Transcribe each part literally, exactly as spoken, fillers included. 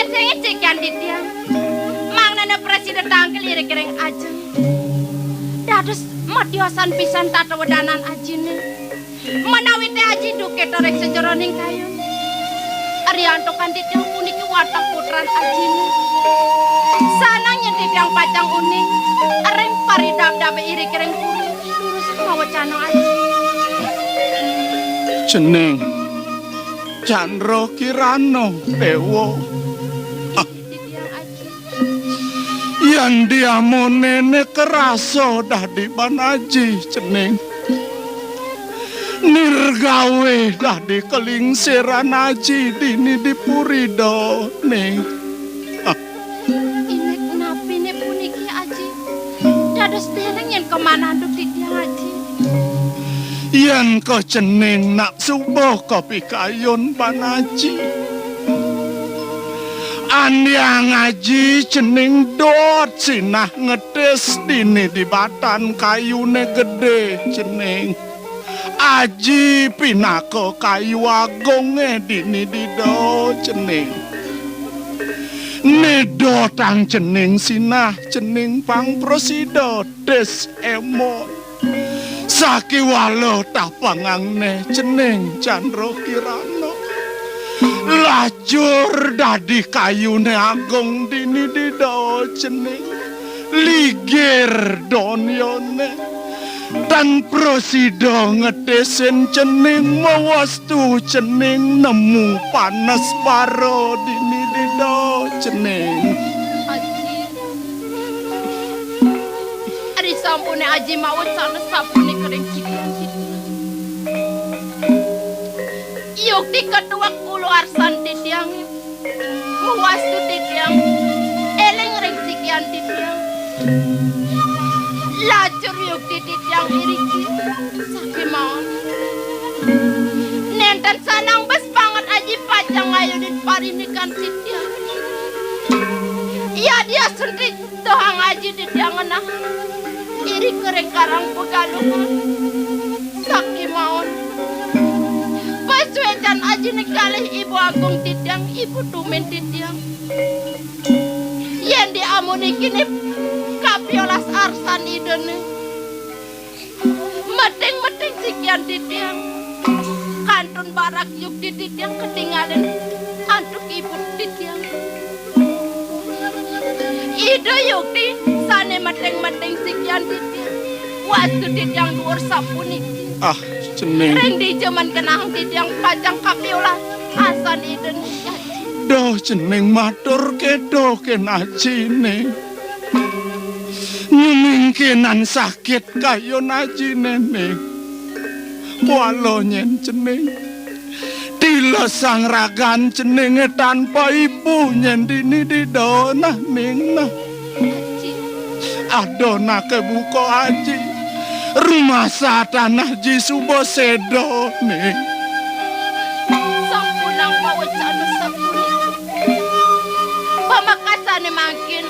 Sing cikian titiang. Mangdane prasida tangkil iring-iring ajeng. Dados matiosan pisan tatawedanan ajine. Menawi te aji duke torek sajeroning kayun. Ariantokan titiang puniki watak putran ajine. Sanang yen titiang pacang uning, ring paridabdabe iring-iring puri, durus mawecana aji. Cening, Candra Kirana, Dewa. Titiang aji. Yan diamonene kerasa dadi ban aji, cening. Nirgawe dadi kelingsiran aji dini di purida, ning. Indik napine puniki, aji? Dados dereng yen kamananduk titiang, aji. Yen ka cening nak suba kapikayun ban aji. Andiang aji cening dot sinah ngetis dini di batan kayune gede, cening. Aji pinaka kayu agunge dini dida, cening. Nedotang cening sinah, cening pang prasida tis emon. Sakiwala tapangangne cening Candra Kirana. Lajur dadi kayune agung dini dida cening. Ligir donyane. Tan prasida ngetisin cening mawastu cening nemu panes bara dini dida cening. Aji. Ari sampune aji mawecana sapunika ring cikian titiang. Yukti ketuek ulu arsan titiange. Mawastu titiang, eling ring cikian titiang. Lajur yukti titiang iriki, sakémaon. Nénten sanang bes banget aji pacang ngayunin parindikan titiang. Yadiastun ti-, tohang aji titiang ngenah irika ring karang pagaluhan. Sakémaon. Pasuécan ajiné kalih Ibu Agung titiang, Ibu tumin titiang. Yén diamunikiné kapiolas arsan Idané. Meting-meting sikian titiang. Kantun barak yukti titiang katingalin antuk Ibu titiang. Ida yukti sané meting-meting sikian titiang. Wastu titiang duur sapuniki. Ah, cening. Ring dija men kenahang titiang pacang kapiolas arsan Idané. Duh, cening matur kéto kén ajiné. Nyumingkinan sakit kayun ajiné, ning. Kuala nyén cening. Tilesang ragan ceningé tanpa ibu nyén dini dida nah, ning, nah. Aji. Adonake buka aji. Rumasa tanah ji suba séda, ning. Sampunang pawecana sapunika. Pamekasané mangkin,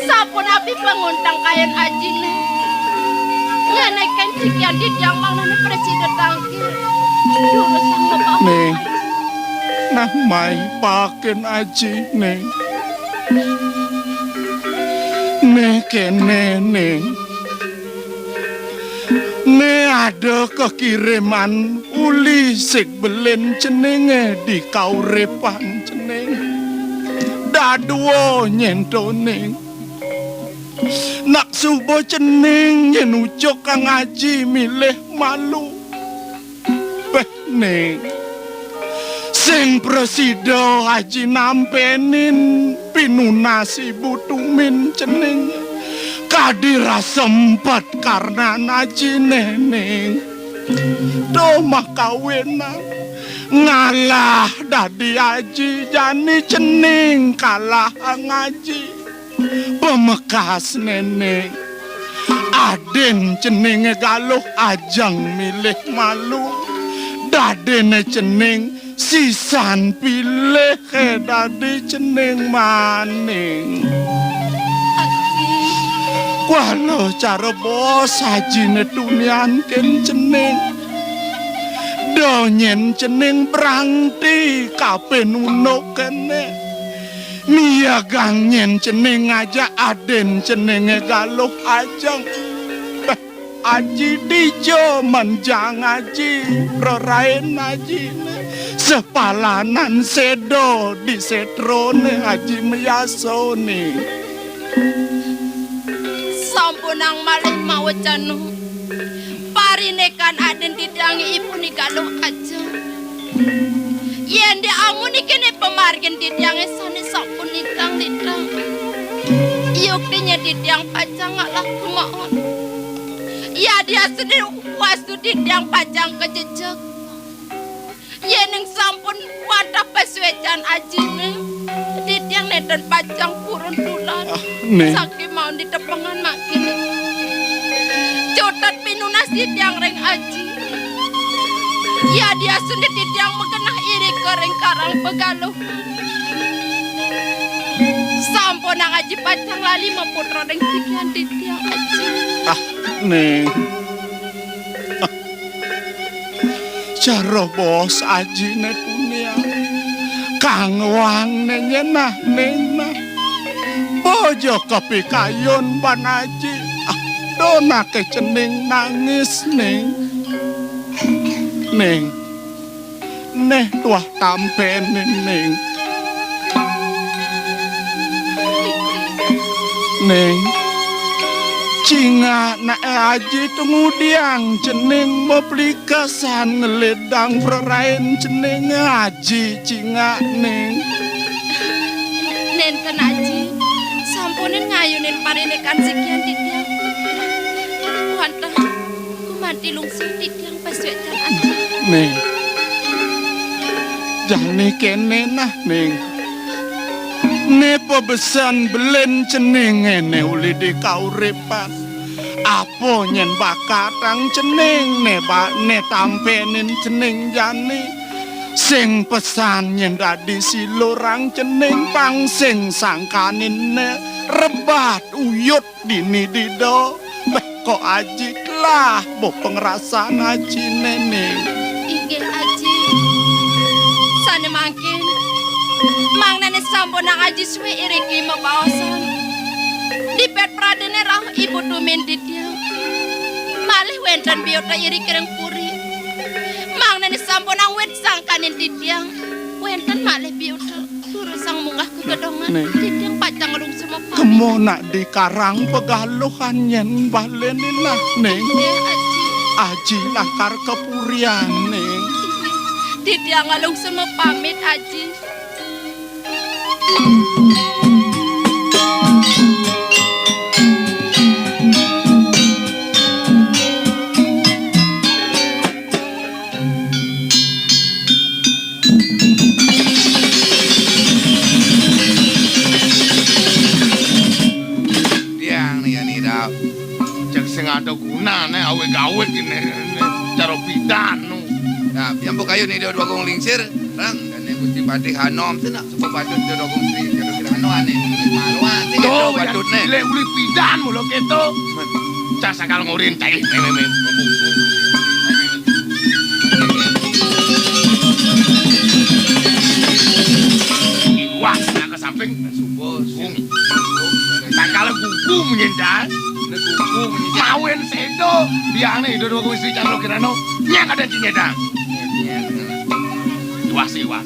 sapunapi panguntang kayun ajiné? Ngenékin sikian titiang mangdané prasida tangkil. Durusang mapamu. Ning. Nah, mai pakin aji, ning. Ning kéné, ning. Né ada kakiriman uli sig belin ceningé di kauripan cening. Dadua nyén to, ning. Nak suba cening yén ucuk kang aji milih malu. Béh, ning. Sing prasida aji nampénin pinunas ibu tumin cening. Kadi rasempet karnan ajiné, ning. Duh, makawinan. Ngalah dadi aji jani cening kalahang aji. Pamekasné, ning. Adin ceningé galuh ajeng milih malu. Dadiné cening sisan pilih ké dadi cening maning. Aji. Kuala cara bos ajiné tunian kén cening. Eda nyén cening brangti kapin unduk kéné. Miyagang nyén cening ngajak adin ceningé Galuh Ajeng. Béh, Aji dija menjang Aji, prarain Ajiné. Sapalanan séda di sétrané Aji mayasane. Sampunang malih mawecana. Parinikan adin titiangé ibu nika Galuh Ajeng. Yén diamunika né pamargin titiangé sané sampun nitang-nitang. Yuktiné titiang pacang ngalah kemaon. Yadiastune wastu titiang pacang kajejeg. Yéning sampun wantah pasuécan ajiné, titiang nénten pacang purun tular. Ah, Ning. Sakémaon ditepengan mangkin. Cutet pinunas titiang ring aji. Yadiastune titiang magenah irika ring Karang Pegaluh. Sampunang aji pacang lali maputra ring sikian titiang aji. Ah, Ning. Cara bos ajiné punia. Kangwang nényen nah, Ning nah. Bojo kapikayun ban aji. Ah, donaké cening nangis, Ning. Ning. Néh tuah tampénin, Ning. Ning. Cingak naé aji tu ngudiang cening maplikasan ngelidang prarain cening aji cingak, Ning. Nénten aji, sampunin ngayunin parinikan sikian titiang. Wantah gumanti lungsur titiang pasuécan aji. Ning. Jani kéné nah, Ning. Né pabesen belin ceningé né uli di kauripan. Apa nyén bakatang cening né ba-, né tampénin cening jani. Sing pesan nyén dadi silurang cening pang sing sangkanin né rebat uyut dini dida. Béh, kok aji telah bo pangrasan ajiné, Ning. Inggih, Aji. Sané mangkin, mangdané sampunang aji sué iriki mabaosan. Dipet pradéné rauh ibu tumin titiang. Malih wénten biuta iriki ring puri. Mangdané sampunang wit sangkanin titiang. Wénten malih biuta. Durusang munggah kegedongan, Ning. Titiang pacang nglungsur mapamit. Kema nak di Karang Pegaluhan nyén balené nah, Ning. Nggih, Aji. Aji lakar ka purian, Ning. Titiang nglungsur mapamit, Aji. Tiang nih, ya, nih, dah. Cek sing ada gunane, awig-awig ini, ini cara pidan, nu. Nah, piambuk ayu nih, Ida Dwagung Lingsir, rang, dan ini Gusti Patih Hanom, sini, suka patut Ida Dwagung Sri, kira-kira anu, ane, malu, ane, tuh, gitu, patut, nih. Lek uli pidan, mulu gitu. Men. Cak sakal ngurin, cai. Mem, mem, mem. Wah, nah, ke samping. Sumpus. Bung. Sakal gugu menyendal. Gugu menyendal. Mawin sedo. Biane Ida Dwagung Sri Candra Kirana. Nyang ada di nyedang. Iwas, iwas.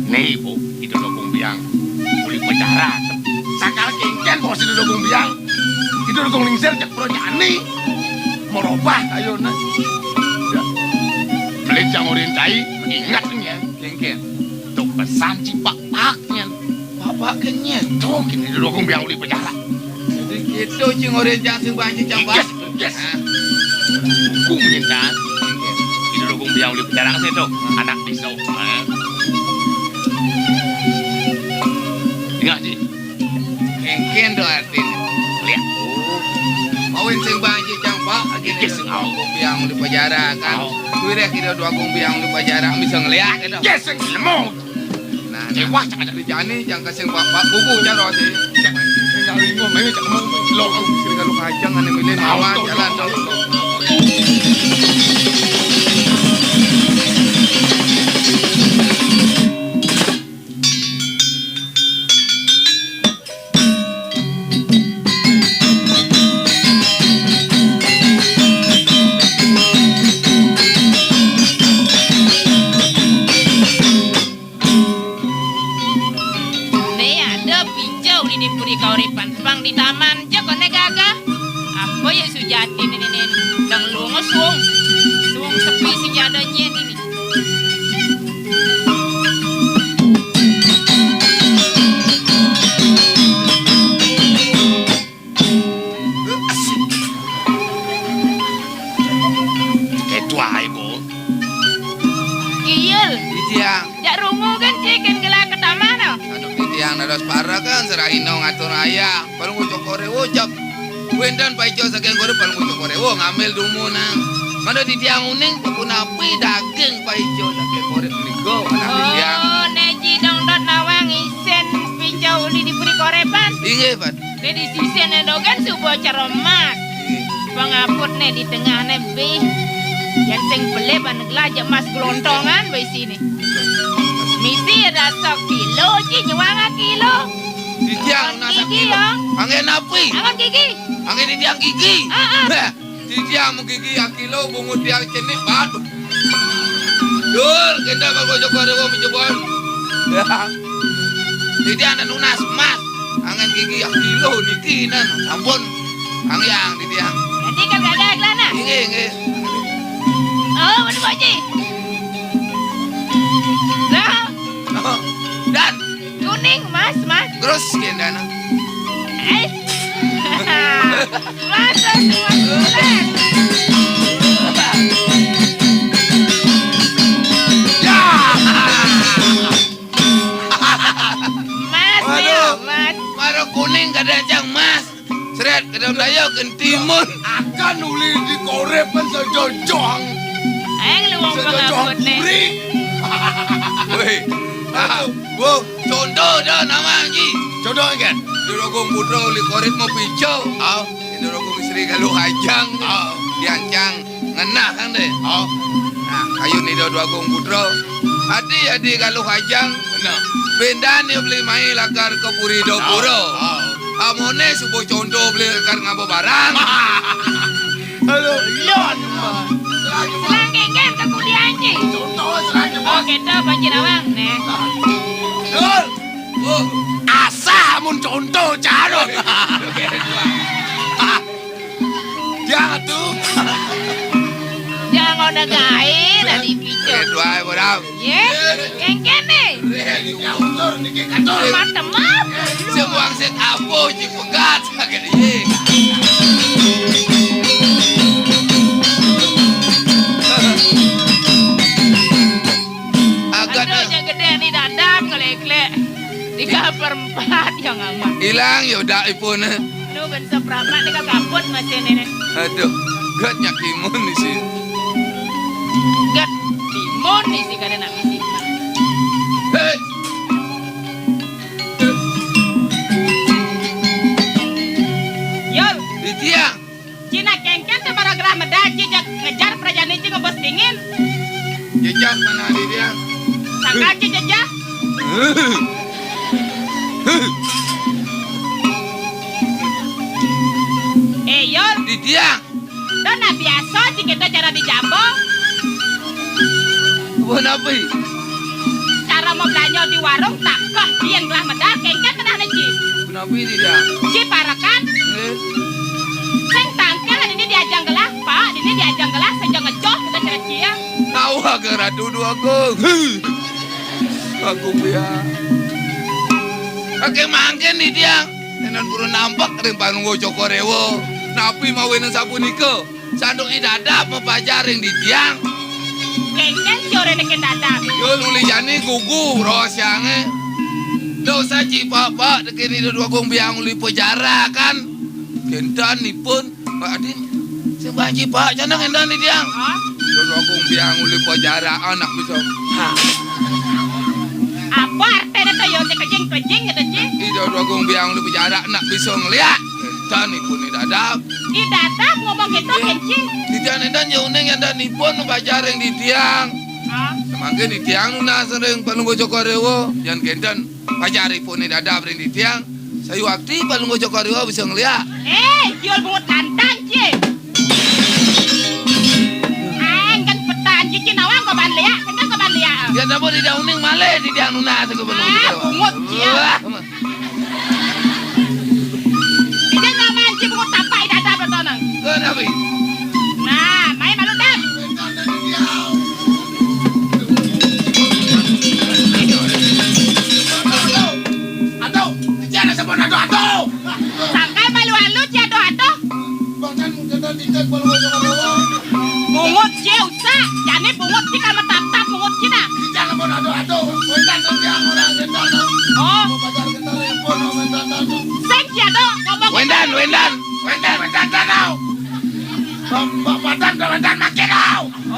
Nih, Bu, Ida Dwagung Biang. Uli pacara. Sakal kengken, bos Ida Dwagung Biang. Ida Dwagung Lingsir cek pro jani. Merubah kayune. Ya. Beli jang orin cai, ingat nih ya. Kengken. Tuh pesan cipak-pak nyen. Pak-pak kenyen. Tuh, kini Ida Dwagung Biang uli penjara. Jadi gitu, cing orin jang sing banci jang bas. Yes, yes. Hah? Hukum nyen, kan? Kengken. Ida Dwagung Biang uli penjara, saya tuh. Anak pisau. Hah? Ingat, Ji. Kengken do artine. Lihat. Oh. Mawin sing banci jang, Pak. Yes, sing au. Dwagung Biang di penjara, kan. Au. Wireh kita Dwagung Biang di penjara, bisa ngeliat, gitu. Yes, sing nemu. Nah, nah. Cewah, cak aja. Di jani, jang kasing Pak, Pak, buku, jaro, sih. Cak, sing kali ngomong, ini cak mau. Lo, lo. Sing kalau kacang, ane milih, au, mawar, tuh, jalan, tuh, tuh. Tuh. Di puri kauripan, pang di taman ja koné gagah. Apa ya sujatiné néné? Dang lunga suung. Suung sepi sing ada nyén ini. Kéto aé, Bu. Kiyul. Titiang. Jak rungu kan, Ci, kén gelah ka taman, oh. Aduh, titiang dados parekan, serahina ngatur ayah. Palungguh Cokor I Dewa, jep. Wénten paica saking Korib Palungguh Cokor I Dewa ngambil dumunang. Mangda titiang uning, punapi daging paica saking Korib menika, manah titiang. Oh, né Ci Dongdot nawang isin pica uli di puri Koriban. Inggih, Pat. Né di sisin né dogen suba ceremas. Inggih. Pangaput né di tengah né bih. Yén sing pelih ban gelah ja emas glontongan ba isiné. Misi rasa kilo, Ci, nyuang kilo. Titiang nunas gigi, kilo. Ya. Anggén napi? Anggén gigi. Anggén titiang gigi. Ah, ah. Béh, titiang mun gigi akilo bungut tiang cenik, Pat. Dul, kita bagus Cokor I Dewa mijebon. Ya. Titiang ada nunas emas. Anggén gigi akilo niki nan. Sampun. Anggén titiang. Dadi kagak ada gelana. Inggih, inggih. Oh, mana Boji? Lah. Oh, dan. Kuning, Mas, Mas. Terus kendana. Eh. Mas, Mas, Mas. Ya. Mas, waduh. Ya, Mas. Mara kuning kadang cang Mas. Srét, kadang daya kén timun. Akan uli di Korib kan sejojohang. Ayo, lu wong sejojohang pengabut nih. Puri. Woi. Ah, Bu, contoh dah nama Ji. Contoh kan? Di Rogong Putra uli Korib mau pico. Ah. Di Rogong Sri Galuh Ajang. Ah. Diancang. Ngenah kan deh. Oh. Nah, kayun Ida Dwagung Putra. Adi-adi Galuh Ajang. Bener. Bendan ya beli mai lakar ke Puri Dapura. Oh, oh. Amoné suba conto beli lakar ngaba barang. Aduh, iya. Serang genggen ke kuliah, Ji. Conto, serang, Bos. Oh, gitu, Panji Nawang, nih. Dul. Oh. Asa mun conto, carut. Dia tuh. Jangan ada gaé, tadi picu. Eh, dua, eh, Bodam. Yé, kéngkén né. Ré, ini autor niki katur. Macem apa? Sing wangsit apa, Ji Pegat, sakit, yé. Agat, aduh, eh. Yang gedé ni dadap, ngelék-lék. Tiga perempat yang amat. Ilang, ya udah, ipun, eh. Aduh, ben seprapat nih, kagaput masih ini, nih. Aduh, gat nyak timun isi. Gat timun isi, kada nak isi. Hei. Yul. Di tiang. Cina kéngkén té mara gelah medal, ci jak ngejar prajani ci ngebus dingin. Jejak mana di tiang? Sangka ci jejak. Eh, Yul. Di tiang. Dona biasa ci kita cara di jaba. Apa napi? Cara mau belanja di warung, takah biyen gelah medal, kéngkén menah né, Ci. Apa napi di tiang? Ci parekan. Nggih. Sing tangkil dini diajang gelah, Pak, dini diajang gelah, sing ngejoh kita cara Ci ya. Tahu agak Ratu Dwagung. Aku ya. Oke, mangkin di tiang. Enan purun nampek ring Palungguh Cokor I Dewa. Napi mawinan sapunika? Sanduk I Dadap mapajar ring di tiang. Kéngkén coré nekin Dadap. Yul uli jani gugu raos tiangé. Dosa ci papa nekin Ida Dwagung Biang uli pajarakan. Kénten ipun. Pak Adin, sing banci Pak, jana kénten di tiang. Hah? Ida Dwagung Biang uli pajarakan nak bisa. Hah. Apa artiné to, yo, kejing-kejing gitu, Ci? Ida Dwagung Biang uli pajarak nak bisa ngeliak. Kénten ipun I Dadap. I Dadap ngomong gitu, Ci? Di tiang nénten ya uning ya dan ipun pajaring di tiang. Ah. Mangkin di tiang nunas ring Palungguh Cokor I Dewa, yan kénten pajar ipun I Dadap ring di tiang. Sayuwakti Palungguh Cokor I Dewa bisa ngeliak. Eh, jual bungut nantang, Ci. Aeng kan petan, Ci, Ci nawang kok ban liak, kan kok ban liak. Ya, napa di dauning malih di tiang nunas, aku Palungguh Cokor I Dewa. Ah, bungut, Ci, ya. Wah, ma-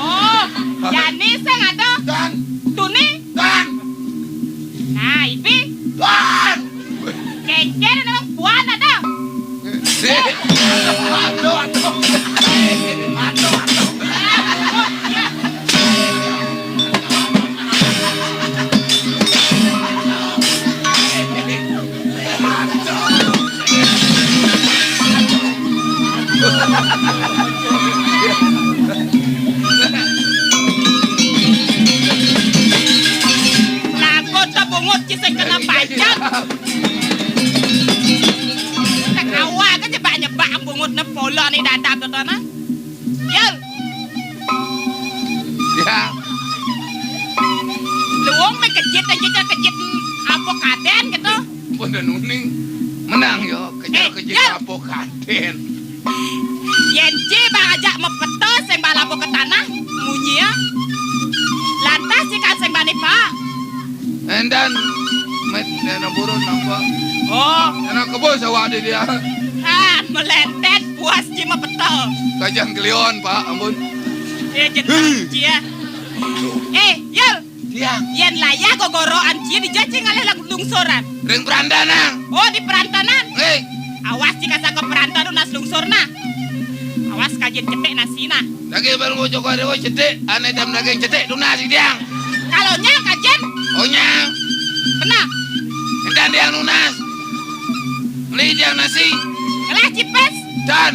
Oh, jani sing ada. Tan. Tuni. Tan. Nah, ibi. Tan. Kénkén nang buan ada. Aduh, aduh. Aduh, aduh. Lagu ta bungut ci sing kena pajak. Kawa ka nyebak-nyebak bungut ne pola ni dadap tu, nah. Yul. Ya. Luung me kejit, kejit, kejit apa kaden gitu. Pun dan uning. Menang yo, kejar Eh, kejit ya. Apa kaden. Yén ci bang ajak mepeta sing balabuh ke tanah, munyi ya. Lantas ci kan sing bani, Pak. Endan, met, dana burun nampak. Oh. Dana kebun sawah di dia. Ha, melentet puas ci mepeta. Kajang kelion, Pak, ampun. Ya, jeneng Hei. Ci ya. Eh, Yul. Tiang. Yén layah gogoroan ci dija ci ngalih lang lungsuran. Ring perantanan. Oh, di perantanan. Hei. Awas ci kasangka perantan nunas lungsurna. Awas kajen cetek nasina. Lagi bal ngucuk wadewa cetek, ane dam daging cetek tunas tiang. Kalau nyang kajen. Oh, nyang. Kena. Entan tiang nunas. Beli tiang nasi. Ngelah cipes. Dan.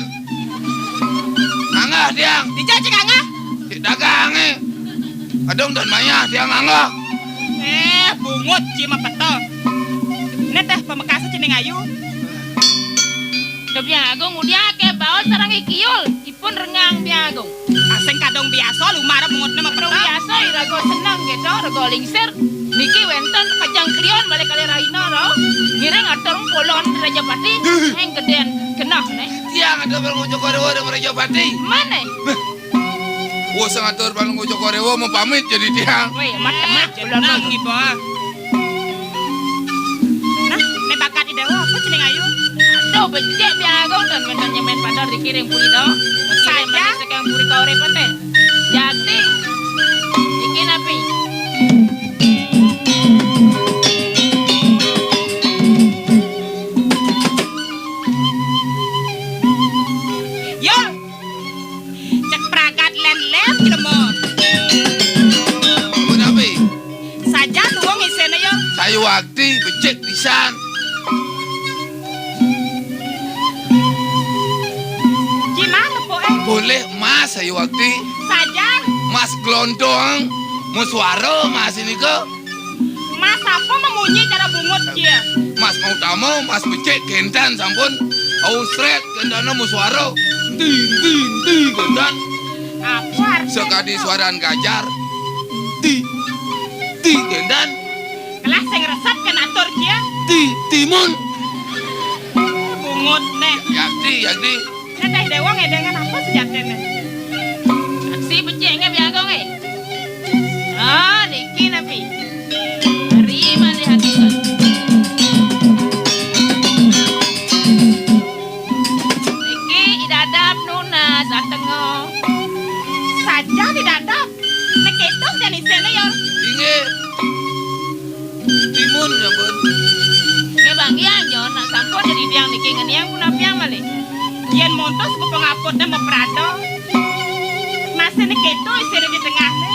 Nganggah tiang. Dija ci nganggah. Cik dagang, eh. Adong dan mayah tiang nganggah. Eh, bungut ci mepeta. Né teh pamekasa cening ayu. Biang Agung udiake baos sareng Ki Yul, ipun rengang Biang Agung. Asing kadung biasa lumar bungutné mepeta. Biasa iraga seneng gitu, raga lingsir. Niki wénten kajang klion balik kalih rahina, rauh. Ngiring atur polon Rajapati, eng gedén genah né. Tiang ada bal ngucuk wadewa ring Rajapati. Mané? Wah, sing atur bal ngucuk wadewa mau pamit jadi tiang. Wéh, mat, mat, jeneng iba. Nah, né bakat Ida Déwa apa cening ayu? Aduh, becik Biang Agung tan wénten nyemén pada dikiring puri to. Saja. Sekang puri kauripan téh. Jati. Iki napi? Yul. Cek pragat lén-lén jlemot. Ampun, napi? Saja luung isiné, Yul. Sayuwakti becik pisan. Gimana, Po, eh? Boleh emas sayuwakti. Saja. Emas glondong, muswara emas nika. Mas apa memunyi cara bungut kia? Mas mau tamu, mas becik gendan sampun. Ausret gendana muswara. Enti, enti, enti gendan. Apa artinya? Sekadi suaran gajar. Enti, enti gendan. Kelah sing resep kan atur kia. Enti, timun. Bungut né. Yakti, yakti. Nah, Déwa ngédéngang apa sejatiné? Aksi becik nggih, Biang Agung, eh. Ah, niki napi? Mari malih ati. Niki idadap nunas atengo. Saja idadap. Nek itu jan isiné ya. Inggih. Timun nyampun. Nggih, Bang, iya, nyo, nak sampun jadi biang niki ngeniang punapiang malih. Yén montos ku pangaputné maprada. Masih nek itu isiné di tengahné.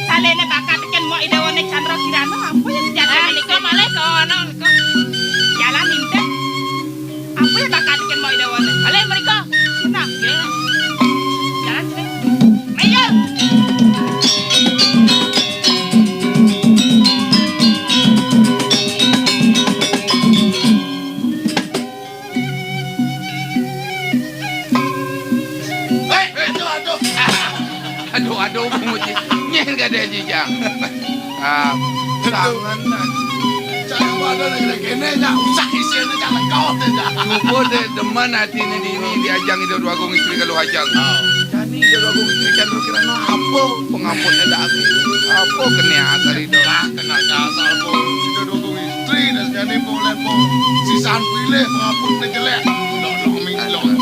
Saléné bakat tekén mok idawané Candra Kirana, apa yang sejati? Ah, nika malih kono nika. Jalan nintip. Apa ya bakat tekén mok idawané? Malih mriko. Nah, nggih. Jalan sini. Ayo. Hei, aduh, aduh. Aduh, aduh, muji. Nyén kadé jijang. Ah, tangan. Cak pada lagi kéné, cak usah isiné, cak lekot, cak. Coba deh, demen hatiné dini diajang Ida Dwagung Istri kalau ajang. Oh. Jani Ida Dwagung Istri Candra Kirana apa pengampun ada aku? Apa kena akal itu? Lah, kena dasar, Bu. Ida Dwagung Istri, dan jani boleh, Bu. Sisan pilih pengampun jelek. Lok, lok, mi, lok, lok.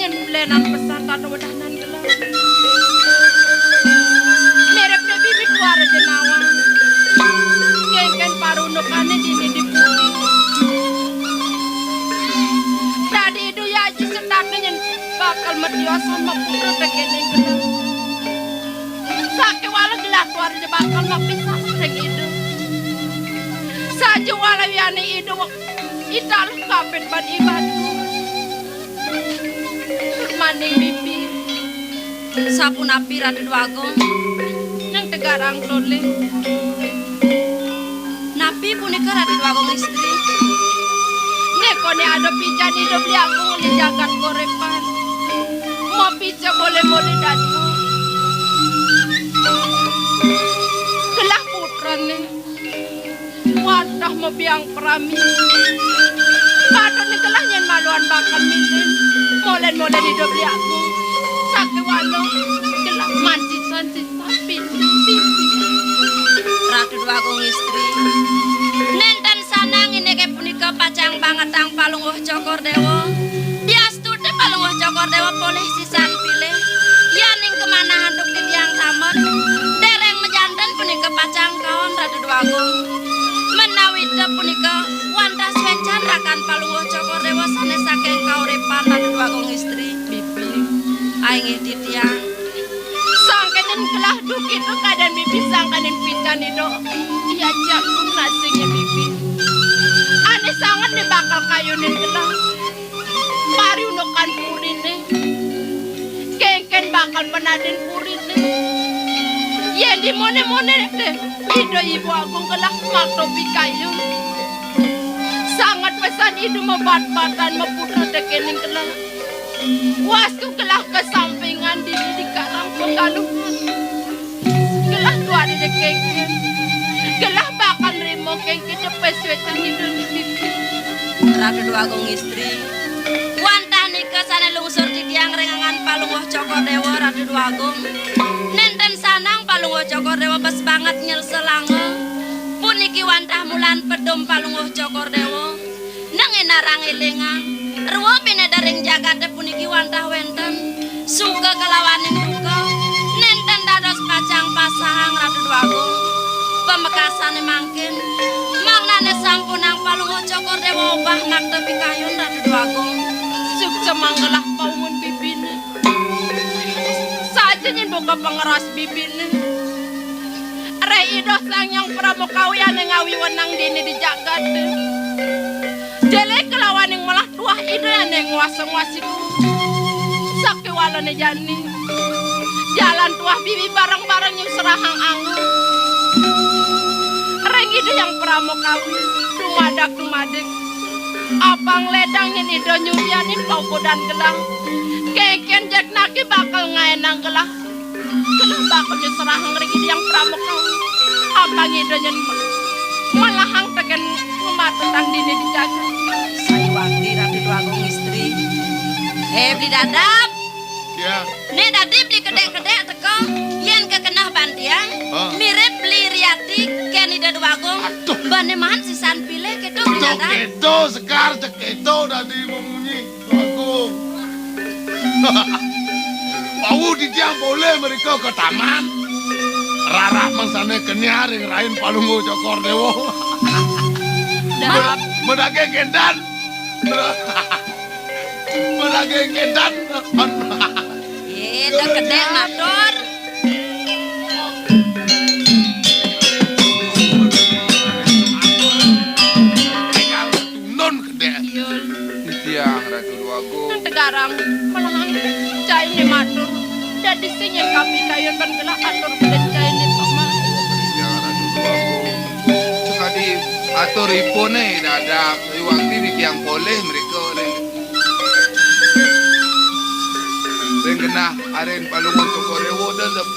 Lenan pesan tan wedanan gelah. Mirip dadi bibit wara jenawa. Kéngkén parundukané dini di puri. Dadi Ida Aji Setata nyén bakal matiosan maputra tekéning gelah. Sakéwala gelah tuara ja bakal mapisah ring Ida. Saja wala wiyané Ida wek-, italuh kapit ban ibatu. Maning bibi. Sapunapi, Ratu Déwa Agung? Nang tegarang tolih. Napi punika, Ratu Déwa Agung Istri? Né koné ada pican Ida Beli Agung di jagat Gorepan. Mapica boleh-boleh datu. Gelah putrané. Wantah mabiang prami. Patutné gelah nyén maluan bakal milih. Molén-molén Ida Beli Agung. Sakéwala gelah mancisan-cisan pipi. Ratu Déwa Agung Istri. Nénten sanang indiké punika pacang bangetang Palungguh Cokor Déwa. Dias Tuti Palungguh Cokor Déwa polih sisan pilih. Yaning kamanah antuk titiang tamet. Déréng majanten punika pacang kaon, Ratu Déwa Agung. Ménawi té punika wantah suécan rakan Palungguh Cokor Déwa sané saking kauripan, Ratu Déwa Agung Istri. Bibi. Inggih titiang. Sangkaning gelah dugi to kadén bibi sangkaning pican Ida. Iya jak nasingnya bibi. Ané sanget né bakal kayunin gelah. Pariundukan puriné. Kéngkén bakal panadin puriné. Yén di moné-moné té, Ida Ibu Agung gelah makta pikayun. Sanget pesan Ida mabat-batan maputra tekéning gelah. Wastu gelah kasampingan dini di Karang Pegaluhan. Gelah tuari dék kéngkén. Gelah bakal nrima kéngkén depes wétan Ida di pipi. Ratu Déwa Agung Istri. Wantah nika sané lungsur titiang ring anggan Palungguh Cokor Déwa, Ratu Déwa Agung. Nénten sanang Palungguh Cokor Déwa bes banget nyelselanga. Puniki wantah mulan pedum Palungguh Cokor Déwa. Nang énarang élingang, rwa bineda ring jagaté puniki wantah wénten suka kalawaning duka, nénten dados pacang pasahang Ratu Déwa Agung. Pamekasané mangkin, mangdané sampunang Palungguh Cokor Déwa obah makta pikayun Ratu Déwa Agung. Suksa manggihin paungun bibiné. Saja nyén buka pangeras bibiné. Ré Ida Sang Hyang Parama Kawi ané ngawi wenang dini di jagat. Jelé kalawaning melah tuah Ida ané nguasa-nguasi. Sakéwalané jani. Jalan tuah bibi bareng-bareng nyusrahang anggon. Ring Ida Hyang Parama Kawi. Dumadak-dumadik. Apang ledang nyén Ida nyudianin paukudan gelah. Kéngkén jeg naki bakal ngaénang gelah. Gelah bakal nyusrahang ring Ida Hyang Parama Kawi. Apang Ida nyén ma-, malahang tekén ngamatutang dini di jagat. Sayuwakti Ratu Déwa Agung Istri. Eh, Beli Dadap. Ya. Né dadi Beli Kedék-kedék teka, yén kekeneh ban tiang, hah? Mirip Beli Riati kén Ida Déwa Agung. Aduh. Bané maan sisan pilih kéto, Beli Dadap. Kéto, Sekar, cek kéto dadi mamunyi. Agung. Wau titiang polih mrika ka taman. Rarak mangsané kenyah ring rain Palungguh Cokor Déwa. Dap. Mad-, madaging kéndan. Madaging kéndan. Yé, da kedék matur. Tundun kedék. Iya. Titiang Ratu Déwagung. Nang tegarang, malahang cainé matur. Dadi sing nyén kapikayun ban gelah atur beli cainé paman. Titiang Ratu Déwagung. Sakadi atur ipuné dadak, wakti titiang polih mrika ring, ring genah arin Palungguh Cokor Déwa, da lep.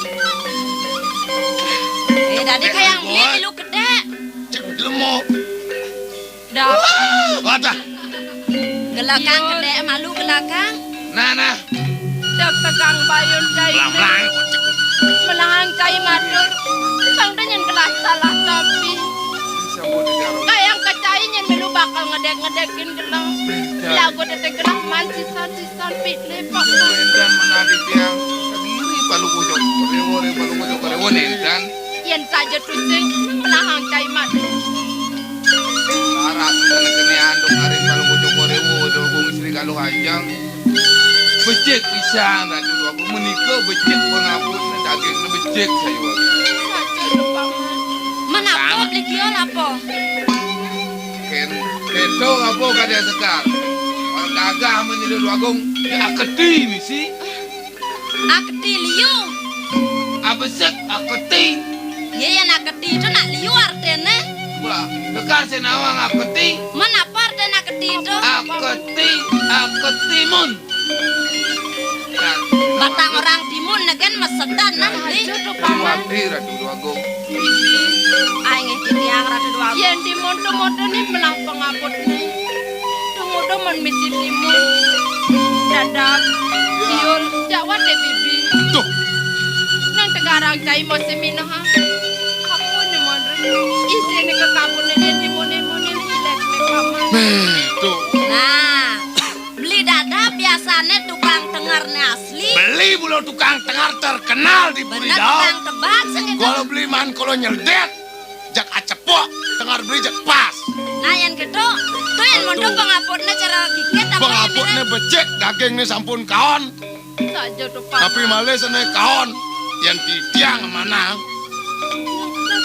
Eh, dadi kayang beli milu kedék. Cek lemo. Dah. Wadah. Gelakang kedék malu gelakang. Nah, nah. Dek tegang bayun cai. Belang, belang. Melahang cai matur. Bang da nyén gelah salah tapi. Kayang ka cai nyén milu bakal ngedék-ngedékin gelah. Lagu detik gelah Man sisan-sisan pitlé, Paman. Nénten menawi tiang kediri Palungguh Cokor I Déwa, ring Palungguh Cokor I Déwa nénten. Yén saja tusing melahang cai mat. Laras kéné-kéné antuk ring Palungguh Cokor I Déwa, Déwa Agung Sri Kaluh Ajeng. Becik pisan, Ratu Déwa Agung, menika becik pangaputné, dagingné becik sayuwakti. Saja to, Paman. Menapa beli kiol apa? Kén, kéto apa kadén sekar? Ora gagah men Déwa Agung, ya aketi misi. Aketi liu. Abesik aketi. Yé, yén aketi to nak liu artiné. Wah, sekar sing nawang aketi. Men apa artiné aketi to? Aketi, aketimun. Nah, batang orang timun negen mesedan nah, Di. Ratu Déwa Agung. Ai nggih titiang Ratu Déwa Agung. Yén timun to moto né melah pangaputné. Tumudo men misi timun. Dadap, kiul, jawat dé bibi. Duh. Nang tegarang cai masi minaha. Ampun né mon. Isiné ke kabun né yén timun né mon né ilek né, Paman. Méh, to. Nah. Beli Dadap biasané tukang tengerné asli. Beli mula tukang tenger terkenal di Puri Daud. Bener, tukang tebak sing kéto. Kalau beli man kalau nyeldet, jak acepok, tenger beli jak pas. Nah, yén kéto, to yén monto pangaputné cara kiket apa pangaputné becik, dagingné sampun kaon. Saja to, Paman. Tapi malih sané kaon, yén titiang manah.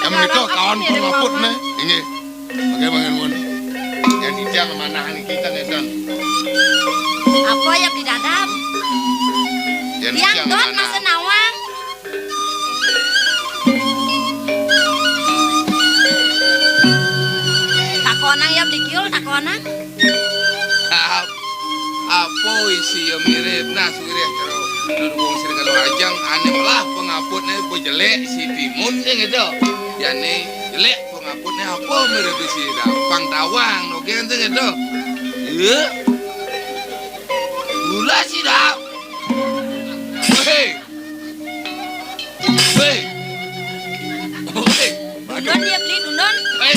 Yén menika kaon pangaputné, inggih. Mangke mangke nuwun. Yén titiang manah niki ten enten. Apa ya, Beli Dadap? Yén tiang dot manah. Masa nawang. Takonang ya, Beli Kiul, takonang. Ap-, apa isi ya mirip. Nah, sugirih karo Déwa Agung Sri Kaluh Ajeng, ané melah pangaputné bejelék si timun, sing kéto. Yané jelék pangaputné apa mirip isi dapang tawang, no, gén, sing kéto. Iya. Gula si dap. Hei. Hei. Hei. Dundun ya, Beli, dundun. Hei.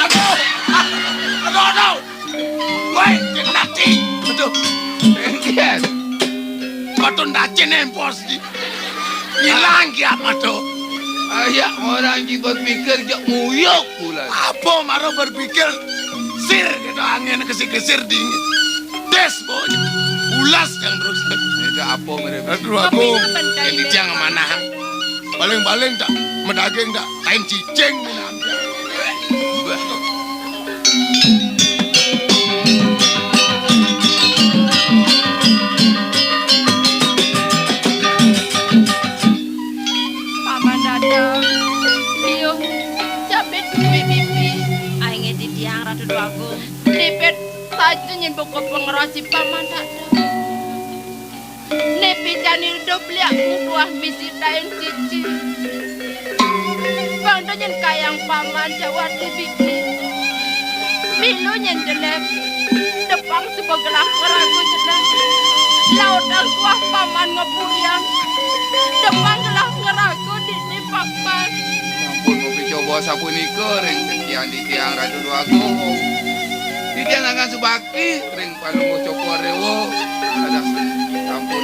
Aduh. Aduh, aduh. Woi, kena ti. Aduh. Engkes. Patun dacin empos di. Hilang kiamat to. Ayak orang ki berpikir jak nguyuk pula. Apa mara berpikir sir kita angin kesir-kesir dingin. Des, boy. Ulas yang terus. Itu apa mereka? Aduh, aku. Tapi apa yang dicang mana? Paling-paling tak medaging tak tain cicing. Bah. Paman Dadap, liu, capit duwe bibi. Ai nggih titiang Ratu Déwa Agung. Nipit saja nyen buka pengerasi Paman Dadap. Nipit jani redo beliak muduah misi dain cici. Bang to nyen kayang Paman jawat di bikni. Milu nyen jelek. Depang suba gelah ngeragu jelek. Lautang kuah Paman ngepuyang. Depang gelah ngeragu dini Paman. Ampun, mugi coba sapunika ring sekian titiang Ratu Déwa Agung. Titiang akan subakti ring Palungguh Cokor Déwa. Dados sampun